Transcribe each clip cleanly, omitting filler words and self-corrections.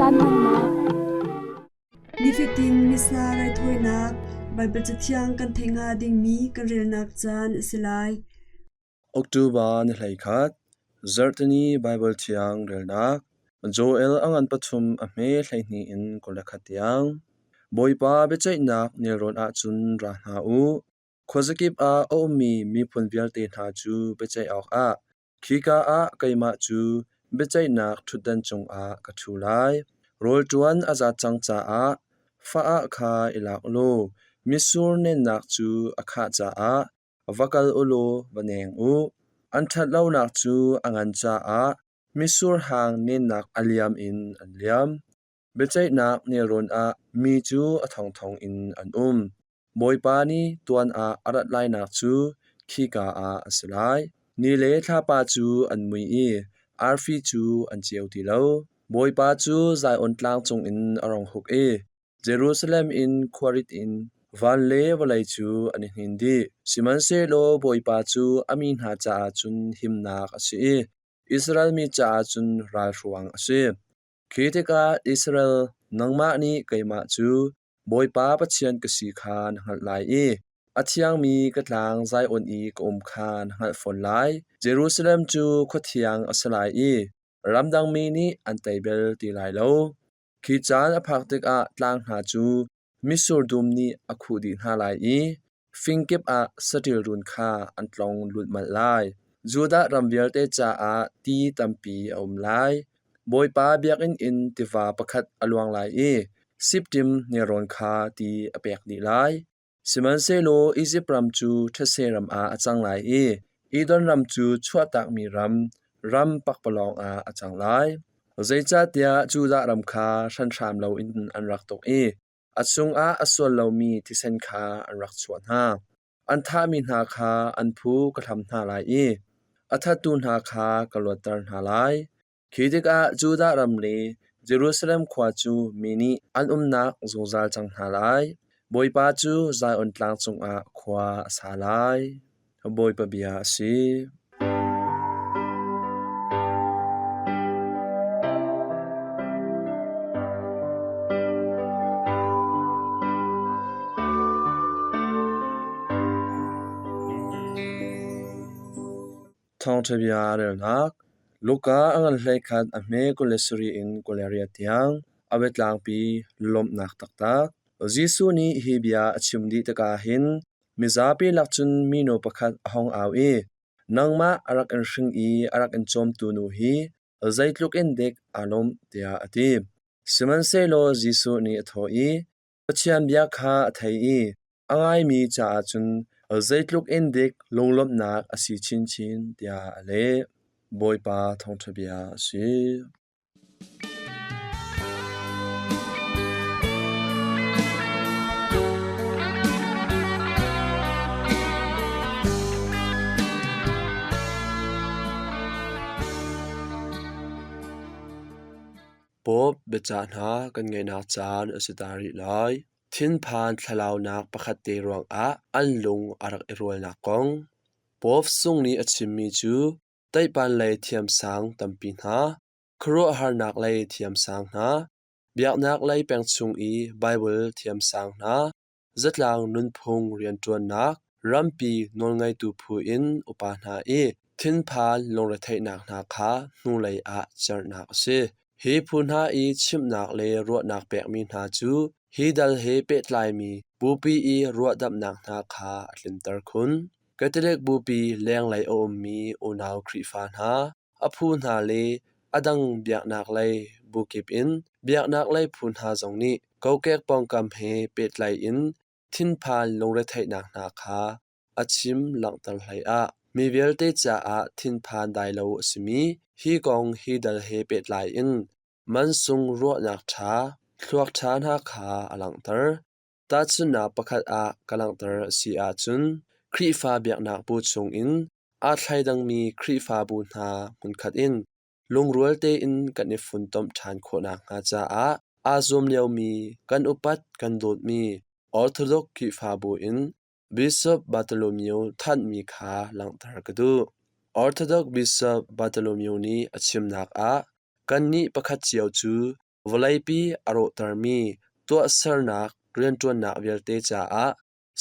Caan hmannak. Nifatin Missa raithawinak Baibal Cathiang kan theih hnga dingmi kan relnak caan a si lai. October ni 11, Zarhteni Baibal Thiang relnak, Joel a ngan pathum a hme 12 in 21 tiang. Bawipa biaceihnak nelrawn ahcun ra hna u. Khuazakip ah a ummi miphun vialte hna cu biaceih awkah khika ah keimah cu biaceihnak ṭhutdan cungah ka ṭhu lai. Rawl ṭuan a zat cang caah fa-ah kha i lak law mitsur nennak cu a khah caah va kal u law va neng u. An ṭhat lonak cu a ngan caah mitsur hang nennak a liam in an liam. Biaceihnak nelrawn ah mi cu a thongthong in an um. Bawipa nih tuan ah a rat lainak cu khika ah a si lai. Ni le thlapa cu an mui i arfi cu an ceu ti lo. Bawipa cu Zion tlang cungin a rung huk i Jerusalem in khuarit in van le vawlei cu an i hnin dih. Sihmanhsehlaw Bawipa cu a mi hna caah cun himnak a si i Israel mi caah cun ralhruang a si. Khi tikah Israel, nangmah nih keimah cu Bawipa Pathian ka si kha na hngalh lai i a thiangmi ka tlang Zion i ka um kha na hngalh fawn lai. Jerusalem cu khua thiang a si lai i ramdang mi nih an tei bal ti lai lo. Khi caan a phak tikah tlang hna cu mitsur dum nih a khuh dih hna lai i fingkip ah saṭil run kha an tlong lulhmalh lai. Judah ram vialte caah ti tampi a um lai. Bawipa biakinn in tiva pakhat a luang lai i Siptim nelrawn kha ti a pek dih lai. Sihmanhsehlaw Izipt ram cu thetse ram ah a cang lai i Edom ram cu chuahtakmi ram, ram pakpalawng ah a cang lai. Zeicahtiah Judah ram kha hranhram loin an rak tuk i a chungah a sual lomi thisen kha an rak chuah hna. An thahmi hna kha an phu ka hlam hna lai i a thattu hna kha ka luatter hna lai. Khi tikah Judah ram le Jerusalem khua cu mi nih an umnak zungzal cang hna lai. Bawipa cu Zion tlang cungah khua a sa lai. Bawipa bia a si. Thawngṭha bia relnak Luka a ngan 11 a hme 27 in 28 tiang a biatlangpi lawmhnak taktak. Jesuh nih hi bia a chim dih tikah hin mizapi lak cun minu pakhat a hung au i, Nangmah a rak in hring i a rak in cawmtu nu hi zeitluk in dek aa lawmh, tiah a ti. Sihmanhsehlaw Jesuh nih a thawh i, Pathian bia kha a thei i a ngaimi caah cun zeitluk in dik lunglawmhnak a si chinchin tiah a leh. Bawipa thawngṭha bia a si. Pope biacah hna kan ngeihnak caan a si ta rih lai. Thinphan thlalaunak pakhat te ruangah an lung a rak i rualnak kong. Pope sung nih a chimmi cu Teihpan lei thiamsang tampi hna, khuaruahharnak lei thiamsang hna, biaknak lei peng chung i Baibal thiamsang hna, zatlang nunphung rianṭuannak, rampi nawlngeitu phu in upa hna i thinphan lungretheihnak hna kha hnulei ah cerhnak a si. Hi phu hna i chimhnak le ruahnak pekmi hna cu hi dal he pehtlaimi bupi i ruahdamhnak hna kha a tlinter khun. Catholic Bupi lenglei a ummi unau Khrihfa hna, a phu hna le a dang biaknak lei bu kip in biaknak lei phu hna zong nih kokek pawngkam he pehtlai in thinphan lungretheihnak hna kha a chim langhter hleiah mi vialte caah thinphan dai lo a simi hi kong hi dal he pehtlai in mansung ruahnak ṭha, thluak ṭha hna kha a langhter. Tahchunhnak pakhat ah ka langhter a si ahcun Khrihfa biaknak bu chungin aa thleidangmi Khrihfabu hna hmunkhat in lungrual tein kan i funtom ṭhan khawh nakhnga caah aa zuam liomi kan upat kan dawtmi Orthodox Khrihfabu in Bishop Bartholomew thanhmi kha langhter ka duh. Orthodox Bishop Bartholomew nih a chimnak ah kannih pakhat cio cu Vawleipi a rawhtermi tuahsernak rianṭuannak vialte caah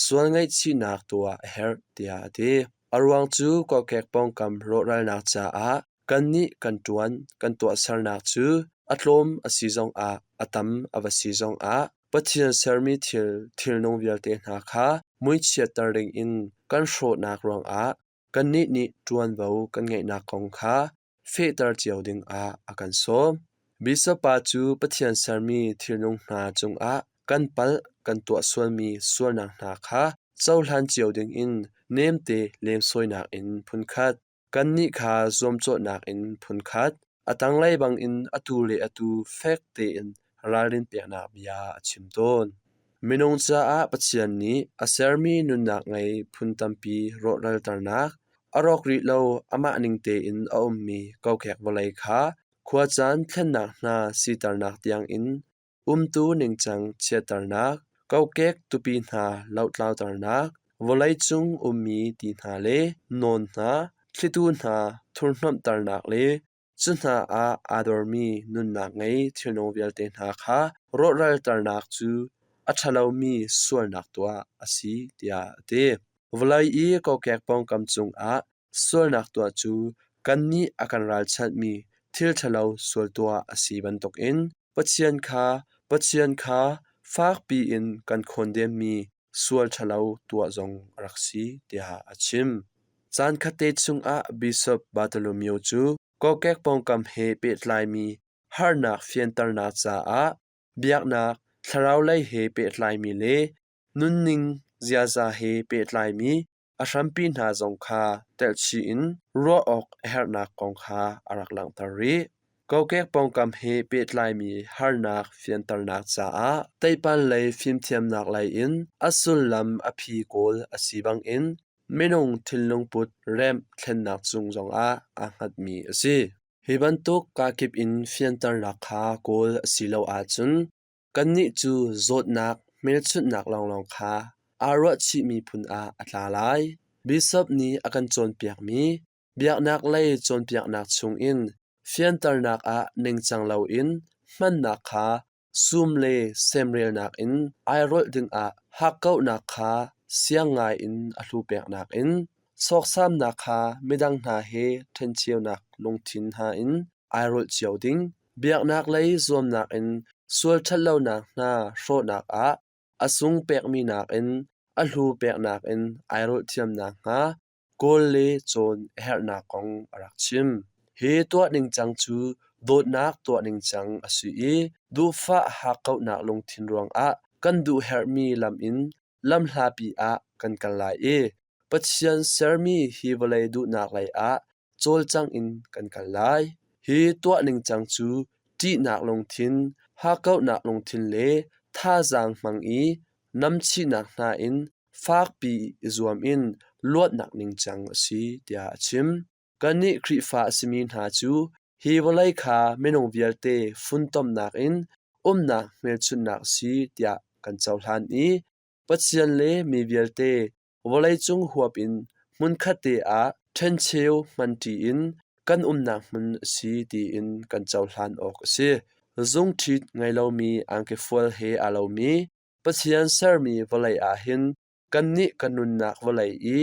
sual ngaihchihnak tuah a herh tiah a ti. A ruang cu kokek pawngkam rawhralnak caah kannih kan ṭuan kan tuahsernak cu a tlawm a si zongah a tam a va si zongah Pathian sermi thil thilnung vialte hna kha muichiatter dingin kan hrawhnak ruangah kannih nih ṭuanvo kan ngeihnak kong kha fehter cio dingah a kan sawm. Bishop pa cu Pathian sermi thilnung hna cungah kan palh kan tuah sualmi sualnak hna kha cohlan cio dingin nemte lemsawinak in phunkhat, kannih kha zuamcawhnak in phunkhat, a tanglei bangin atu le atu fek tein ralrin peknak bia a chim tawn. Minung caah Pathian nih a sermi nunnak ngei phun tampi rawhralternak, a rawk rih lo amah ning tein a ummi kokek vawlei kha khuacaan thlennak hna siternak tiangin umtu ningcang chiatternak, kokek tupi hna lohtlauternak, vawleicung ummi ti hna le nawn hna, thlitu hna thurhnomhternak le Cu hna ah aa dormi nunnak ngei thilnung vialte hna kha rawhralternak cu a ṭhalomi sualnak tuah a si tiah a ti. Vawlei i kokek pawngkam cungah sualnak tuah cu kannih a kan ralchanhmi thil ṭhalo sual tuah a si bantukin Pathian kha fakpi in kan khawndemmi sual ṭhalo tuah zong a rak si tiah a chim. Caan khatte chungah Bishop Bartholomew cu kokek pawngkam he pehtlaimi harnak fianternak caah biaknak, thlaraulei he pehtlaimi le nunning ziaza he pehtlaimi a hrampi hna zong kha telhchih in ruah awk a herhnak kong kha a rak langhter rih. Kokek pawngkam he pehtlaimi harnak fianternak caah teipan lei fimthiamnak lei in a sullam a phi kawl a si bangin minung thinlungput remh thlennak cung zongah aa hngatmi a si. Hi bantuk kakip in fianternak kha kawl a si lo ahcun kannih cu zawtnak hmelchunhnak lawnglawng kha aa ruahchihmi phun ah a tla lai. Bishop nih a kan cawnpiakmi biaknak lei cawnpiaknak chungin fianternak ah ningcang loin hmannak kha sum le semrelnak in airolh dingah hakkauhnak kha siang ngaiin a hlu peknak in sawksamnak kha midang hna he ṭhencheunak lungthin hna in airolh cio ding, biaknak lei zuamnak in sual ṭhatlonak hna hrawhnak ah a sung pekmi nakin a hlu peknak in airolh thiam nakhnga kawl le cawn a herhnak kong a rak chim. Hi tuah ningcang cu dawtnak tuah ningcang a si i duhfah hakkauhnak lungthin ruangah kan duhherhmi lam in lamhlapi ah kan kal lai i Pathian sermi hi vawlei duhnak lei ah cawlcang in kan kal lai. Hi tuah ningcang cu ṭihnak lungthin, hakkauhnak lungthin le thazaang hmang i namchihnak hna in fakpi i zuam in luatnak ningcang a si tiah a chim. Kannih Khrihfa a simi hna cu hi vawlei kha minung vialte funtomnak in umnak hmelchunhnak a si tiah kan cohlan i Pathian le mi vialte vawleicung huap in hmunkhat te ah ṭhencheu hmanṭi in kan umnak hmun a si tiin kan cohlan awk a si. Zungṭhit ngei lomi angkifual he aa lomi Pathian sermi vawlei ah hin kannih kan nunnak vawlei i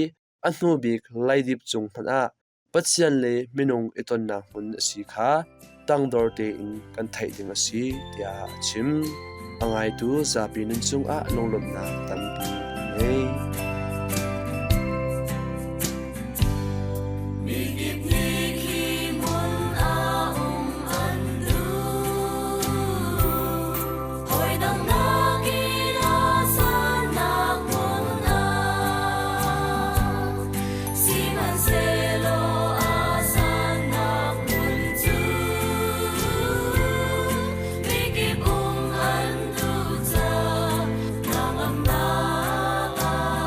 a hnu bik leidip cung hmanh ah Pathian le minung i tonnak hmun a si kha tangdor tein kan theih ding a si tiah a chim. A ngaitu zapi nun cungah lunglawmhnak tampi an ngei. Mikip nih khi hmun ah um an duh. Hawi dang nakin a sannak hmun ah. Sihmanhsehlaw a sannak hmun cu mikip um an duh ca hnangamnak ah.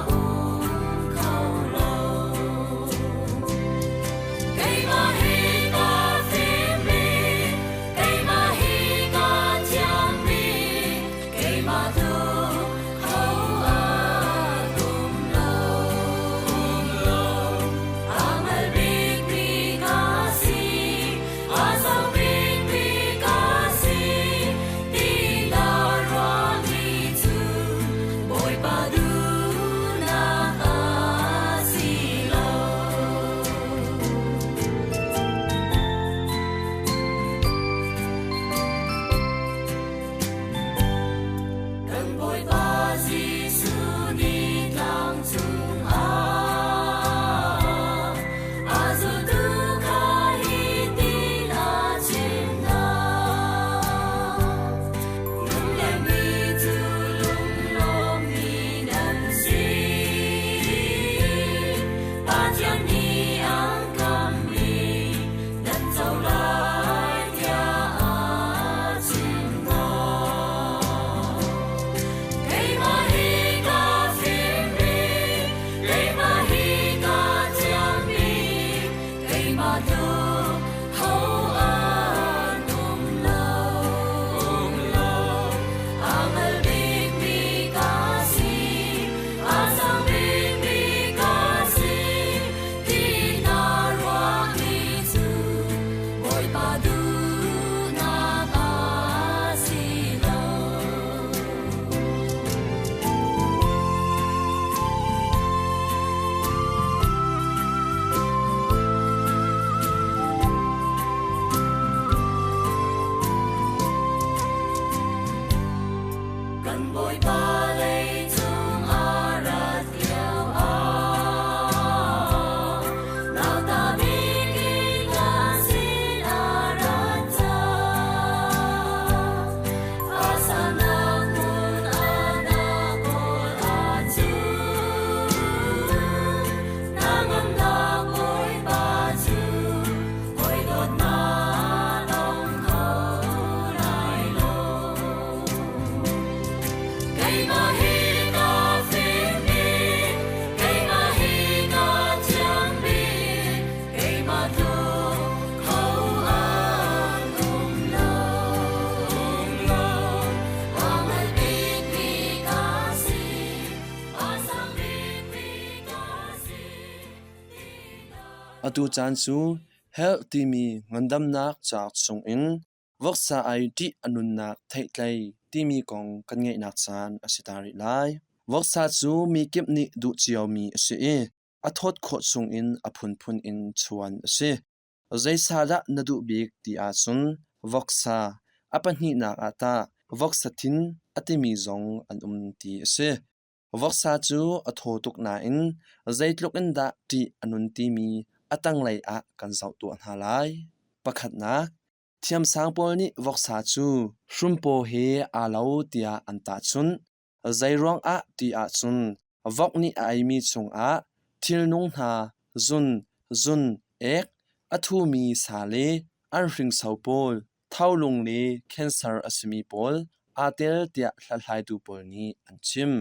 Atu caan cu Health timi ngandamnak cauk chungin voksa ai ṭih a nunnak theihtlei timi kong kan ngeihnak caan a si ta rih lai. Voksa cu mi kip nih duh ciomi a si i a thawt khawh chungin a phunphun in chuan a si. Zei sa dah na duh bik ti ahcun voksa, a pahnihnak ah tah voksa thin a timi zong an um ti a si. Voksa cu a thaw tuk nain zeitluk in dah ṭih a nun timi a tanglei ah kan zoh tuah hna lai. Pakhatnak, thiamsang pawl nih voksa cu hrumpaw he aa lo tiah an tahchunh. Zeiruang ah ti ahcun vok nih a eimi chungah thilnung hna zun, zun, ek, a thumi sa le anhringso pawl, tholung le cancer a simi pawl aa tel tiah hlathlaitu pawl nih an chim.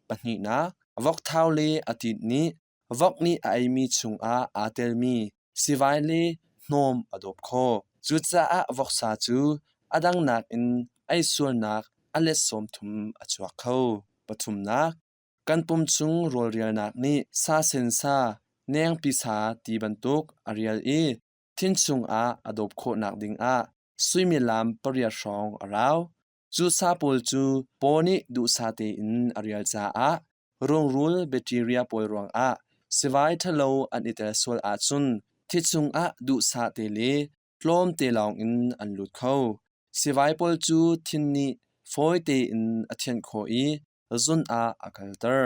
Pahnihnak, vokthau le a tit nih vok nih a eimi chungah aa telmi sivai le hnawm a dawp khawh. Cucaah voksa cu a dang nakin ei sualnak a let 30 a chuak kho. Pathumnak, kan pum chung rawlrialnak nih sa sen sa, nengpi sa ti bantuk a rial i thin chungah a dawp khawhnak dingah suimilam 8 hrawng a rau. Cu sa pawl cu paw nih duhsah tein a rial caah rungrul bacteria pawl ruangah sivai ṭhalo an i tel sual ahcun thi chungah duhsah te le tlawmte lawngin an lut kho. Sivai pawl cu thin nih fawi tein a thianh khawh i zun ah a kalter.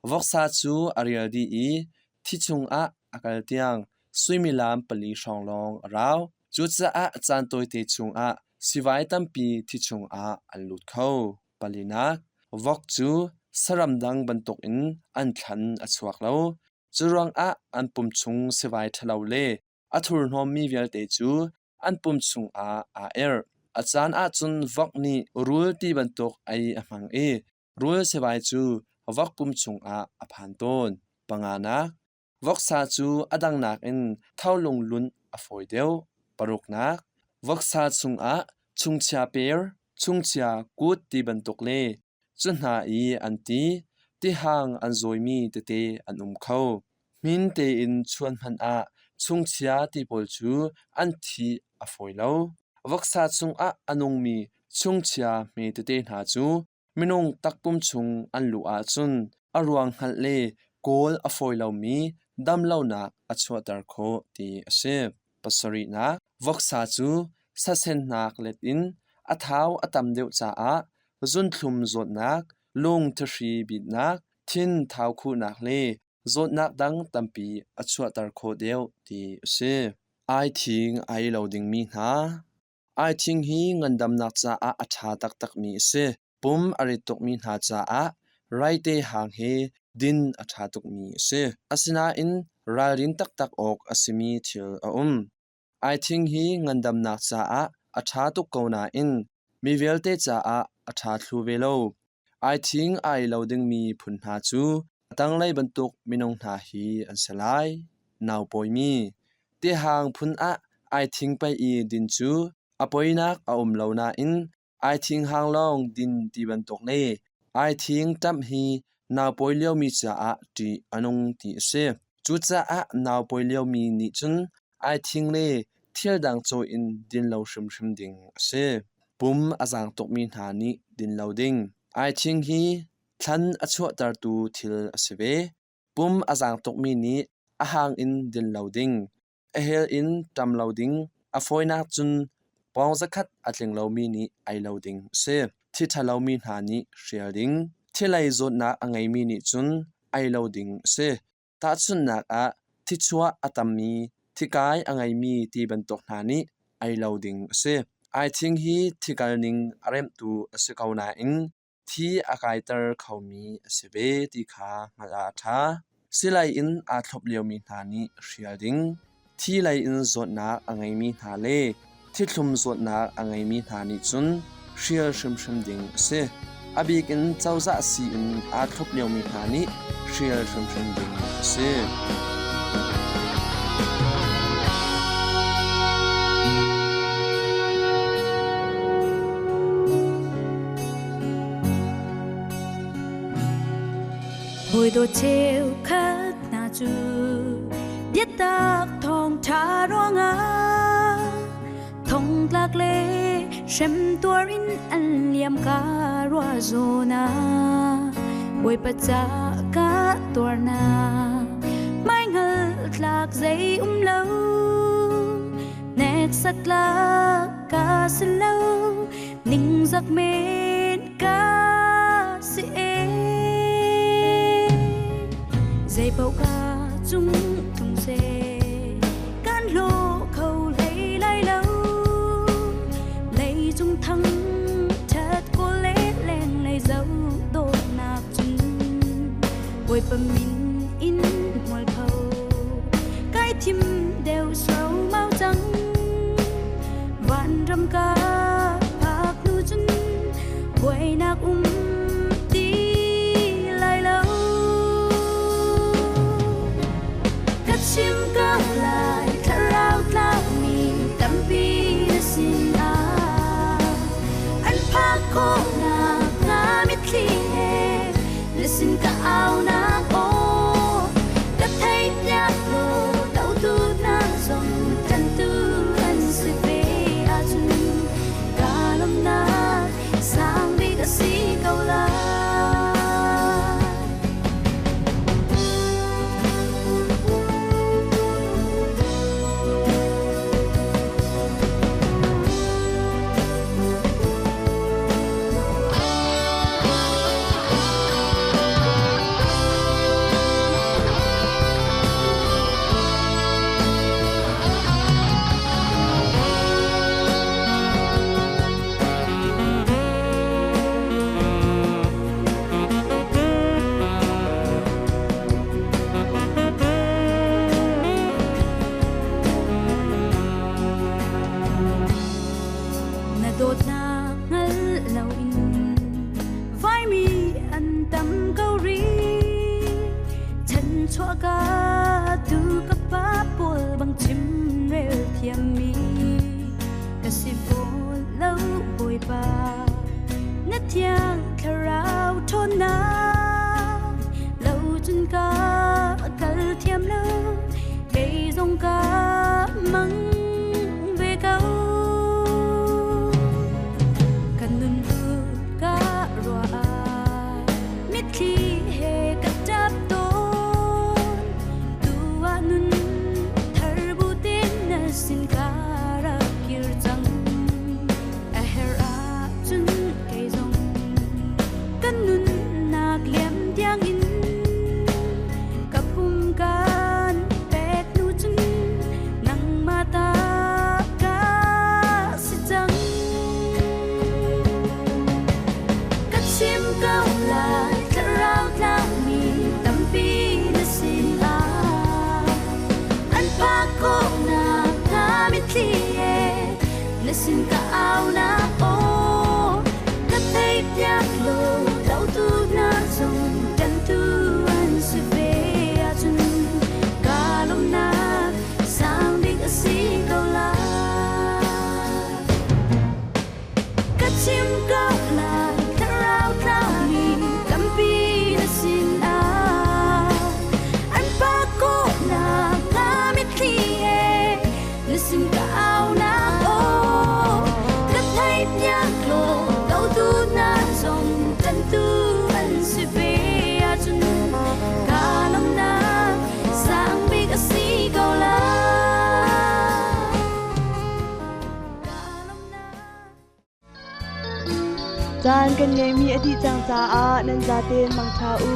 Voksa cu a rial dih i thi chungah a kal tiang suimilam 4 hrawng lawng a rau. Cucaah caan tawite chungah sivai tampi thi chungah an lut kho. Palinak, vok cu saram dang bantukin an thlan a chuak lo. Curuangah an pum chung sivai ṭhalo le a thurhnawmmi vialte cu an pum chungah aa erh. A caan ahcun vok nih rul ti bantuk ei a hmang i rul sivai cu vok pum chungah a phan tawn. Panganak, voksa cu a dang nakin tholung lunh a fawi deuh. Paruknak, voksa chungah chungchia per, chungchia kut ti bantuk le cu hna i an ti, tihang an zawimi tete an um kho. Hmin tein chuan hmanh ah chungchia ti pawl cu an thih a fawi lo. Voksa chungah a nungmi chungchia hme tete hna cu minung takpum chung an luh ahcun a ruang hngalh le kawl a fawi lomi damlonak a chuahter khawh ti a si. Pasarihnak, voksa cu sasennak let in a thau a tam deuh caah zunthlum zawtnak, lung thahri bitnak, thin thau khuhnak le zawtnak dang tampi a chuahter khawh deuh ti a si. Aithing ai lo dingmi hna. Aithing hi ngandamnak caah a ṭha taktakmi a si. Pum a rit tukmi hna caah raite hang he din a ṭha tukmi a si. Asinain ralrin taktak awk a simi thil a um. Aithing hi ngandamnak caah a ṭha tuk ko nain mi vialte caah a ṭha thlu ve lo. Aithing a ei lo dingmi phun hna cu a tanglei bantuk minung hna hi an si lai. Naupawimi Tihang phun ah aithing pei i din cu a poinak a um lo nain aithing hang lawng din ti bantuk le aithing ṭamh hi naupawi liomi caah ṭih a nung ti a si. Cucaah naupawi liomi nih cun aithing le thil dang cawi in din lo hrimhrim ding a si. Pum a zaang tukmi hna nih din lo ding. Aithing hi thlan a chuahtertu thil a si ve. Pum a zaang tukmi nih a hang in din lo ding. A hel in ṭam lo ding, a fawinak cun pawng zakhat a tling lomi nih ei lo ding a si. Thi ṭha lomi hna nih hrial ding. Thilei zawtnak a ngeimi nih cun ei lo ding a si. Tahchunhnak ah, thichuah a tammi, thikai a ngeimi ti bantuk hna nih ei lo ding a si. Aithing hi thikal ning a remhtu a si ko nain thi a kaiter khomi a si ve ti kha hngalh ah a ṭha. Silai in aa thlop liomi hna nih hrial ding, thi lei in zawtnak a ngeimi hna le thithlum zawtnak a ngeimi hna nih cun hrial hrimhrim ding a si. A bik in cozah sii in aa thlop liomi hna nih hrial hrimhrim ding a si. Hawi dawt cheukhat hna cu biatak thawng Thawngṭha ruangah thongtlak le hremtuar in an liam ka ruah zawn ah Bawipa ca ka tuarnak hmaihngal tlak zei um lo hneksak tlak ka si lo ningzak men ka si e zei paoh ka cung tlung seh kan hlaw kho hlei lai lo lei cung thang ṭhat ko le leng lei zo dawtnak cun Bawipa min in mualpho kai thim deuh mau cang vanram ka phak hnu cun buainak um ti lai lo ka chim ko lai thlarau tlakmi tampi na sinah an phak khawhnak hnga mitthli he na sin ka aunak aw ka theih piak law dotu hna zong ṭanhtu an si ve ahcun ka lawmhnak sang bik a si ko lai. Na dawtnak hngal loin vaimi an tam ko rih Chanchuah ka tu ka pa pawl bang chimrel thiammi ka si fawn lo Bawipa na thiang thlarau ṭhawnnak lo cun ka kal thiam lo kei zong ka mang ve ko kan nun ka ruah ah mitthli he ka ṭap tawn tu ah nun thar bu tein na sin ka rak kir cang a herh ahcun kei zong kan nunnak liam tiangin ka pum kan pek hnu cun nangmah ta ka si cang ka chim ko lai thlarau tlangmi tampi na sinah an phak khawhnak hnga mitthli he na sin ka aunak aw ka theih piak law dotu hna zong ṭanhtu an si ve ahcun ka lawmhnak sang bik a si ko lai. Ka chim ko lai thlarau tlaumi tampi na sinah an phak khawhnak hnga mitthli he na sin ka aunak aw ka theih piak law dotu hna zong ṭanhtu an si ve ahcun ka lawmhnak sang bik a si ko lai. Ka lawmhnak Caan kan ngeihmi a dih cang caah nan zaten mangṭha u.